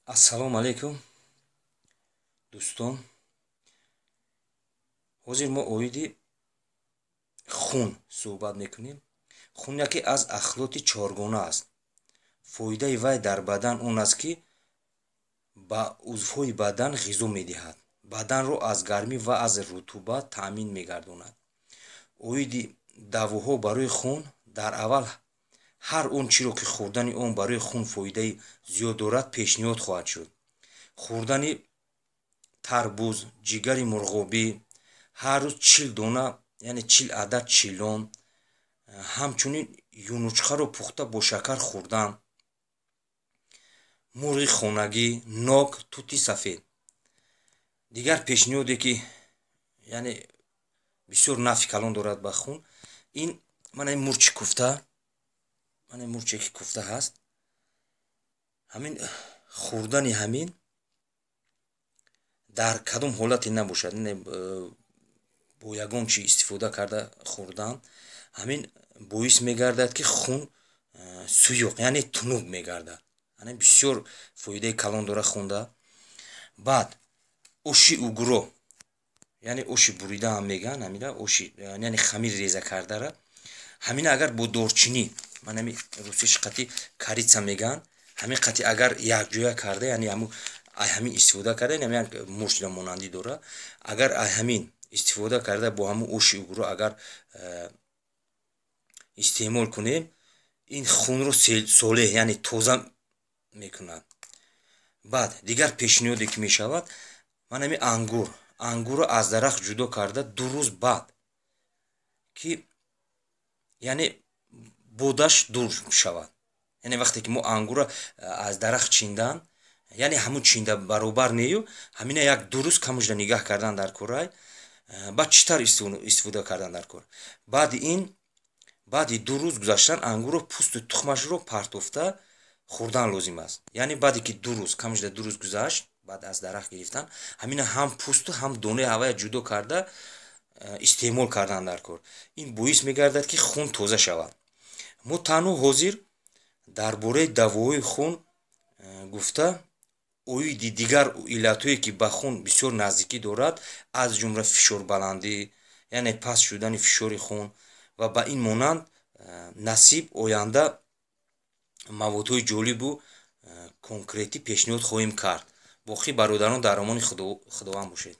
Ассалому алайкум, дӯстон. Ҳозир мо оиди хун суҳбат мекунем. Хун яке аз ахлоти чоргона аст. Фоидаи вай дар бадан он аст, ки ба узвҳои бадан ғизо медиҳад, баданро аз гармӣ ва аз рутубат таъмин мегардонад. Оиди давоҳо барои хун дар аввал ҳар он чиро, ки хӯрдани он барои хун фоидаи зиёд дорад, пешниҳод хоҳад шуд. Хӯрдани тарбуз, ҷигари мурғобӣ, ҳар рӯз 40 дона, яъне 40 адад чилон, ҳамчунин юнучқаро пухта бо шакар хӯрдан, мурғи хонагӣ, нок, тути сафед. Дигар пешниҳоде, ки яъне бисёр нафъи калон дорад ба хун, ин мана ин мурчи куфта, мана мурче, ки куфта ҳаст, ҳамин хӯрдани ҳамин дар кадом ҳолате набошад, бо ягон чи истифода карда хӯрдан, ҳамин боис мегардад, ки хун суюқ, яъне тунук мегардад. Яъне бисёр фоидаи калон дорад хунда. Баъд оши угро, яъне оши бурида ҳам мегӯянд ҳамина оши, яъне хамир реза кардара, ҳамина агар бо дорчинӣ, ман ҳами русиш қати корица мегӯянд, ҳамин қати агар якҷоя карда, яъне ҳамун ҳамин истифода карда, ҳамин як мурчда монандӣ дорад, агар ҳамин истифода карда, бо ҳамун оши угро агар истеъмол кунем, ин хунро солеҳ, яъне тоза мекунад. Баъд дигар пешниҳоде, ки мешавад, ман ҳамин ангур, ангурро аз дарахт ҷудо карда, 2 рӯз баъд ки яъне бодаш дур шавад, яъне вақте ки мо ангурро аз дарахт чиндан, яъне ҳамун чинда баробар нею, ҳамина як 2 рӯз камушда нигаҳ кардан дар корай, баъд чӣ тавр истифода кардан дар кор. Баъди ин, баъди 2 рӯз гузаштан, ангурро пӯсту тухмашро партофта хӯрдан лозим аст. Яъне баъде ки 2 рӯз камушда, 2 рӯз гузашт баъд аз дарахт гирифтан, ҳамина ҳам пӯсту ҳам донаи ҳавая ҷудо карда истеъмол кардан дар кор. Ин боис мегардад, ки хун тоза шавад. Мо танҳо ҳозир дар бораи давоҳои хун гуфта, оиди дигар иллатҳое, ки ба хун бисёр наздикӣ дорад, аз ҷумла фишорбаландӣ, яъне паст шудани фишори хун ва ба ин монанд, насиб оянда маводҳои ҷолибу конкретӣ пешниҳод хоҳем кард. Боқӣ, бародарон, дар амони Худованд бошед.